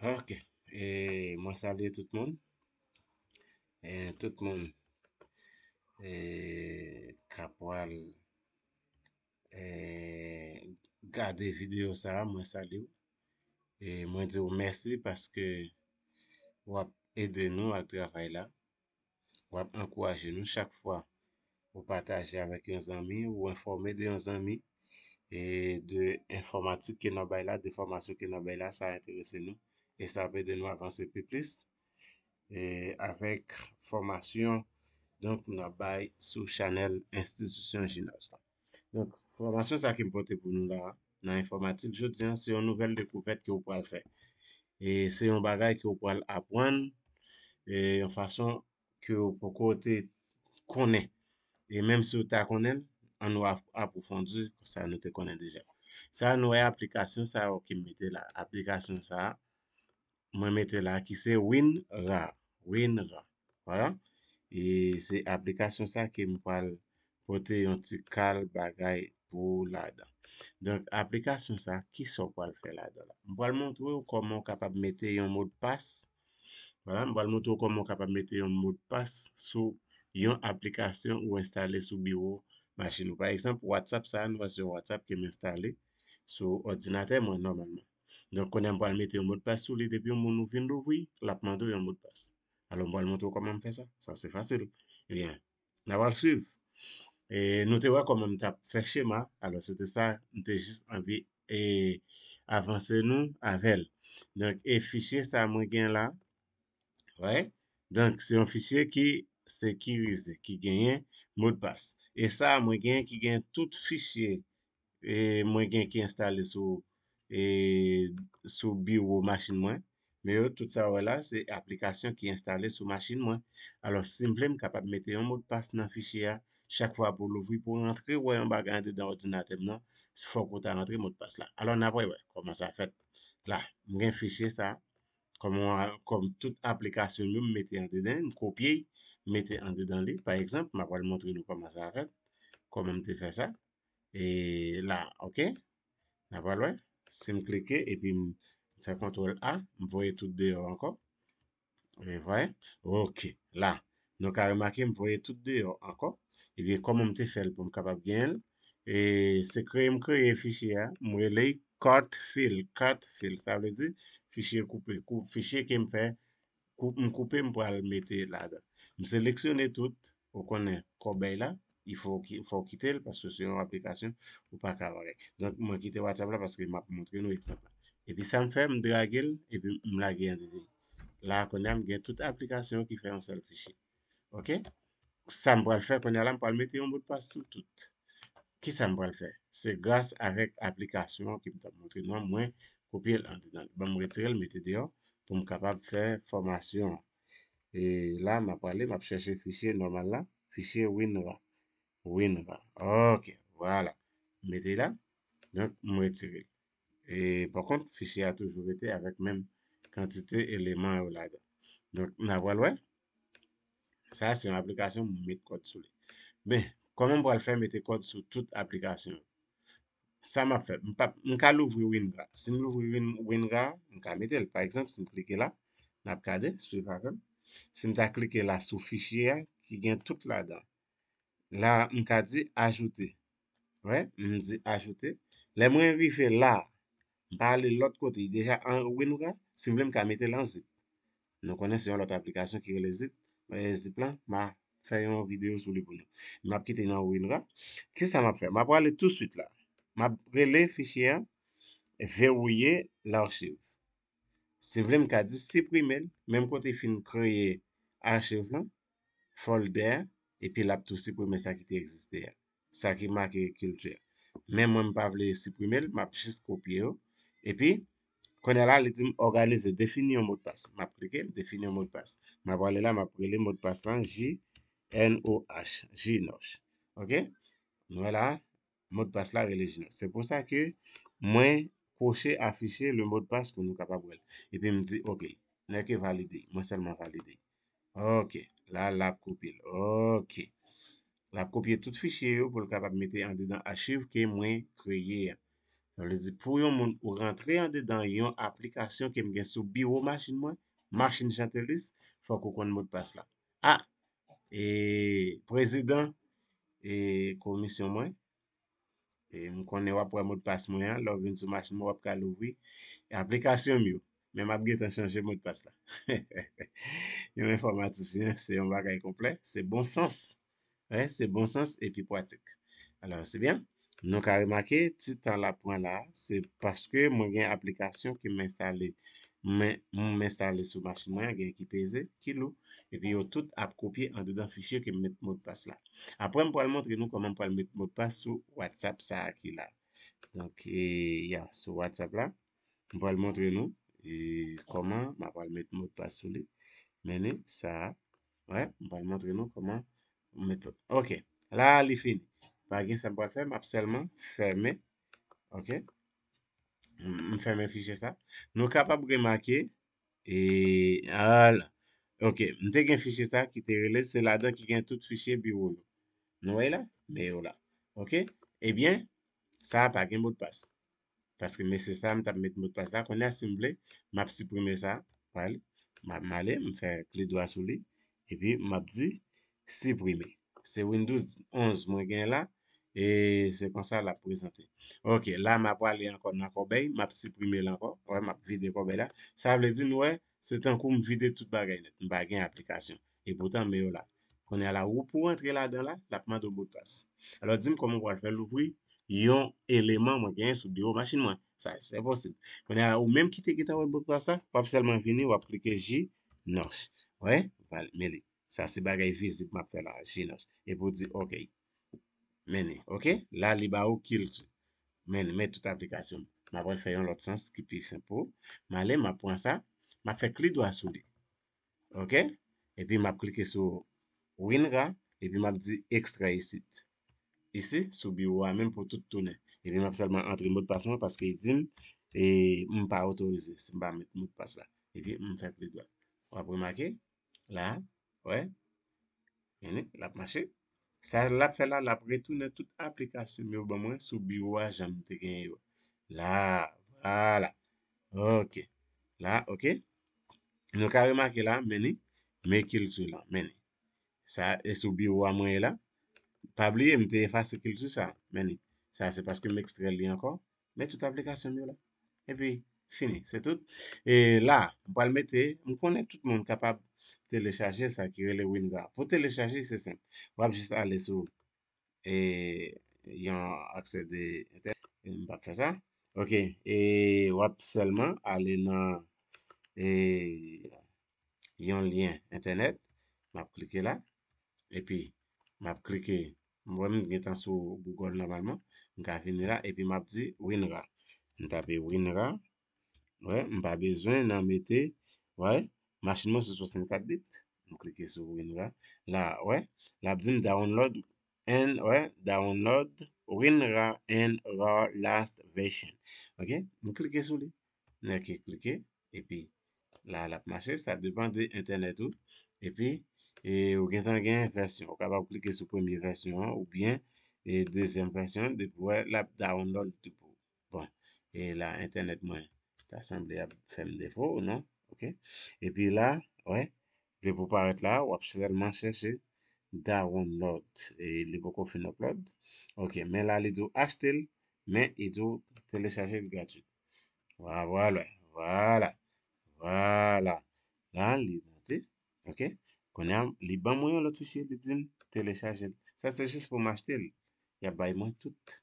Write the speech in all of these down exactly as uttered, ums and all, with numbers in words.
Ok, e mwen salye tout moun. E tout moun e k ap pral e gade videyo sa a, mwen salye w. E mwen di w mèsi paske w ap ede nou ak travay la. W ap ankouraje nou chak fwa ou pataje avèk yon zanmi, ou enfòme de yon zanmi e de enfòmatik ke n ap bay la, de fòmasyon ke n ap bay la, sa enterese nou e sa ap ede nou avanse pi plis e avèk fòmasyon donk n ap bay sou chanèl enstitisyon G nòs la. Donk fòmasyon sa ke m pote pou nou la nan enfòmatik jodi a, se yon nouvèl dekouvèt ke w pral fè. E se yon bagay ke w pral aprann e yon fason ke w poko te konnen. E menm si w ta konnen l, ann nou ap- apwofondi sa nou te konnen deja. Sa a, nou wè aplikasyon sa yo ki m mete la. Aplikasyon sa a, mwen mete la ki se WinRAR. WinRAR. Vwala. E se aplikasyon sa ke m pral pote yon ti kal bagay pou ladan. Donk, aplikasyon sa, kisa w pral fè ladan la? M pral montre w kòman w kapab mete yon modpas. Vwala, m pral montre w kòman w kapab mete yon modpas sou yon aplikasyon ou enstale sou biwo machin ou. Pa egzanp, WhatsApp sa, nou wè se yon WhatsApp ke m enstale sou òdinatè mwen nòmalman. Donk, kounye a m pral mete yon modpas sou li, depi yon moun ou vin louvri, l ap mande w yon modpas. Alò, m pral montre w kòman m fè sa. Sa se fasil. Ebyen, n a pral swiv. E nou te wè kòman m t ap fè chema. Alò, se te sa, m te jis anvi e avanse nou avè l. Donk, e fichye sa mwen gen la, wè. Donk, se yon fichye ki sekirize, ki genyen modpas. E sa, mwen gen ki gen tout fichye e mwen gen ki enstale sou e sou biwo machin mwen. Men yo, tout sa w wè la, se aplikasyon ki enstale sou machin mwen. Alò, si m vle, m kapab mete yon modpas nan fichye a. Chak fwa pou l ouvri, pou rantre, wè yon bagay andedan òdinatè m nan, fòk ou ta rantre modpas la. Alò, n ap wè kòman sa fèt. La, m gen fichye sa. Kòm, kòm tout aplikasyon yo, m mete andedan, m kopye, m mete andedan li. Pa egzanp, m ap pral montre nou kòman sa fèt, kòman m te fè sa. E la, ok? N a pral wè. Si m klike epi m fè kontwòl A, m voye tout deyò ankò. Ou vwè? Ok. La, nou ka remake m voye tout deyò ankò. Ebyen, kòman m te fè l pou m kapab genyen l? E se kreye m kreye fichye a, m rele l cut file. Cut file, sa vle di fichye koupe. Kou, fichye ke m fè, kou, m koupe, m pral mete ladan. M seleksyone tout, ou konnen kòbèy la, il faut ki, fò w kite l, paske se yon aplikasyon ou pa ka bagay. Donk, mwen kite WhatsApp la paske m ap montre nou egzanp la. Epi sa m fè, m drage l, epi m lage andedan. La, kounye a, m gen tout aplikasyon ki fè yon sèl fichye. Ok? Sa m pral fè, kounye a la, m pral mete yon modpas sou tout. Kisa m pral fè? Se gras avèk aplikasyon an ke m t ap montre nou an, mwen kopye l andedan. Ban m retire l, mete deyò, pou m kapab fè fòmasyon an. E la, m ap prale, m ap chèche fichye nòmal la, fichye WinRAR. WinRAR. Ok, vwala. M mete la. Donk, m retire l. E, pa kont, fichye a toujou rete avèk menm kantite eleman yo ladan. Donk, n a pral wè. Sa a se yon aplikasyon m met kòd sou li. Men, kòman m pral fè mete kòd sou tout aplikasyon yo? Sa m ap fè, m p ap, m ka louvri WinRAR. Si m louvri Win, WinRAR, m ka mete l. Pa egzanp, si m klike la, n ap gade, swiv avè m. Si m ta klike la sou fichye a, ki gen tout ladan. La, m ka di ajoute. Wè, m di ajoute. Lè mwen rive la, m pa ale lòt kote, li deja an WinRAR. Si m vle, m ka mete l an zip. Nou konnen se yon lòt aplikasyon ki rele zip. E zip lan, m a fè yon videyo sou li pou nou. M ap kite nan WinRAR. Kisa m ap fè? M ap prale touswit la. M ap rele fichye a, verrouiller l'archive. Si m vle, m ka di siprime l, menm kote fin kreye achiv lan, folder, epi l ap tou siprime sa ki te egziste a, sa ki make kilti a. Men mwen, m pa vle siprime l, m ap jis kopye yo. Epi, kounye a la, li di m òganize, defini yon modpas. M ap klike, m defini yon modpas. M ap prale la, m ap rele modpas lan J N O H, Jnosh. Ok? Nou wè la, modpas la rele Jnosh. Se pou sa ke mwen koche afiche le modpas pou nou kapab wè l. Epi m di, ok, nèke valide. Mwen sèlman valide. Ok, la, l ap kopye l. Ok. L ap kopye tout fichye yo pou l kapab mete andedan achiv ke mwen kreye a. Sa vle di, pou yon moun ou rantre andedan yon aplikasyon ke m gen sou biwo machin mwen, machin Chantelis, fòk ou konn modpas la. Ah! E prezidan e komisyon mwen, e m konnen w ap wè modpas mwen an, lè w vin sou machin mwen, w ap ka louvri aplikasyon m yo. Men m ap gentan chanje modpas la. Yon enfòmatisyen, se yon bagay konplè, se bon sans. Wi, se bon sans epi pratik. Alò, se byen. Nou ka remake, ti tan l ap pran la, se paske mwen gen aplikasyon ke m enstale, mwen, m enstale sou machin mwen, gen ki peze, ki lou, epi yo tout ap kopye andedan fichye ke m met modpas la. Apre, m pral montre nou kòman m pral met modpas sou WhatsApp sa a ki la. Donk, e, ya, sou WhatsApp la, m pral montre nou e, kòman m ap pral met modpas sou li. Men ni sa a. Wi, m pral montre nou kòman m met lòt. Ok, la a li fini. Pa gen sa m pral fè, m ap sèlman fèmen. Ok. M m fèmen fichye sa. Nou kapab remake, e, ala. Ok, m te gen fichye sa ki te rele, se ladan ki gen tout fichye biwo yo. Nou wè la? Men yo la. Ok? Ebyen, sa a pa gen modpas. Paske mesye sa a, m t ap met modpas la. Kounye a, si m vle, m ap siprime sa. Wè, m ap m ale, m fè klik dwa sou li. Epi, m ap di siprime. Se Windows onz mwen gen la. E se konsa l ap prezante. Ok, la, m ap prale ankò nan kòbèy. M ap siprime l ankò. Wè, m ap vide kòbèy la. Sa vle di, nou wè, se tankou m vide tout bagay nèt. M pa gen aplikasyon. Epoutan, men yo la. Kounye a la, ou pou rantre ladan la, l ap mande w modpas. Alò, di m kòman w pral fè louvri yon eleman mwen genyen sou biwo machin mwen. Sa, se posib. Kounye a la, ou menm ki te gentan wè modpas la, w ap sèlman vini, w ap klike J nòch. Wè, men li. Sa, se bagay vizib m ap fè la, J nòch. Epi w di, ok. Men li, ok? La, li ba ou kilti. Men li, men tout aplikasyon. M ap fè yon lòt sans ki pi senp pou ou. M ale, m ap pran sa, m ap fè klik dwa sou li. Ok? Epi m ap klike sou WinRAR, epi m ap di ekstrè isit. Isi, sou biwo a menm pou tout tounen. Epi m ap sèlman antre modpas mwen paske li di m e, m pa otorize si m pa met modpas la. Epi m fè klik dwa. W ap remake, la, wè, men li, l ap mache. Sa l ap fè la, l ap retounen tout aplikasyon m yo ban mwen sou biwo a jan m te genyen yo. La, vwala. Ok. La, ok. Nou ka remake la, men li, men kilti lan, men li. Sa, e sou biwo a mwen ye la. Pa bliye, m te efase kilti sa, men li. Sa, se paske m ekstrè li ankò. Men tout aplikasyon m yo la. Epi, fini, se tout. E la, m pral mete, m konnen tout moun kapab telechaje sa ki rele WinRAR. Pou telechaje, se senp. W ap jis ale sou e, yon aksè de entènèt. E m p ap fè sa. Ok, e w ap sèlman ale nan e, yon lyen entènèt. M ap klike la. Epi, m ap klike. M wè m gentan sou Google nòmalman. M ka vini la, epi m ap di WinRAR. M tape WinRAR. Wè, m pa bezwen nan mete, wè, machin mwen se swasannkat bit. M klike sou WinRAR. La, wè, l ap di m download and, wè, download WinRAR and RAR last version. Ok, m klike sou li. Ok, klike. Epi, la, l ap mache. Sa depann de entènèt ou. Epi, e, ou gentan gen vèsyon. Ou kapab klike sou premye vèsyon an oubyen e, dezyèm vèsyon an, depi w wè, l ap download li pou ou. Bon, e la, entènèt mwen ta sanble ap fè m defo, non? Ok. Epi la, wè, depi w parèt la, w ap sèlman chèche download. E li poko fin upload. Ok, men la, li di w achte l, men li di w telechaje l gratwi. Vwala, vwala, vwala. La, li monte. Ok. Kounye a, li ban mwen yon lòt fichye, li di m telechaje l. Sa se jis pou m achte l. Y ap bay mwen tout.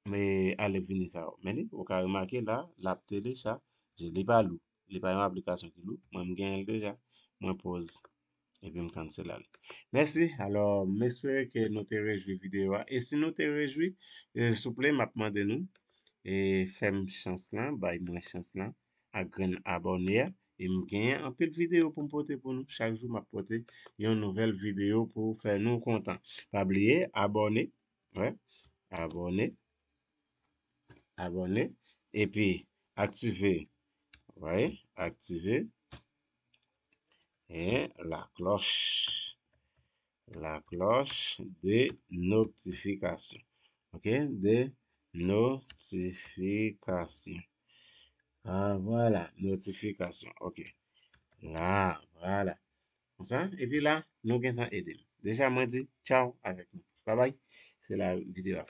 Men ale vini sa yo. Men li, ou ka remake la, l ap telechaje. Li pa lou. Li pa yon aplikasyon ki lou. Mwen, m genyen l deja. Mwen poz. Epi m cancel al. Mèsi. Alò, m espere ke nou te rejwi videyo a. E si nou te rejwi, e, souple, m ap mande nou, e, fè m chans lan, bay mwen chans lan, ak grenn abòne a. E m genyen anpil videyo pou m pote pou nou. Chak jou, m ap pote yon nouvèl videyo pou fè nou kontan. Pa bliye, abòne. Wè. Abòne. Abòne. Epi, aktive. Wè. Aktive. E la cloche. La cloche de notification. Ok? De Notifikasyon. Ah, vwala, notifikasyon. Ok. La, vwala. Konsa, epi la, nou gentan ede m. Deja, mwen di tchaw avèk nou. Babay, se la videyo a.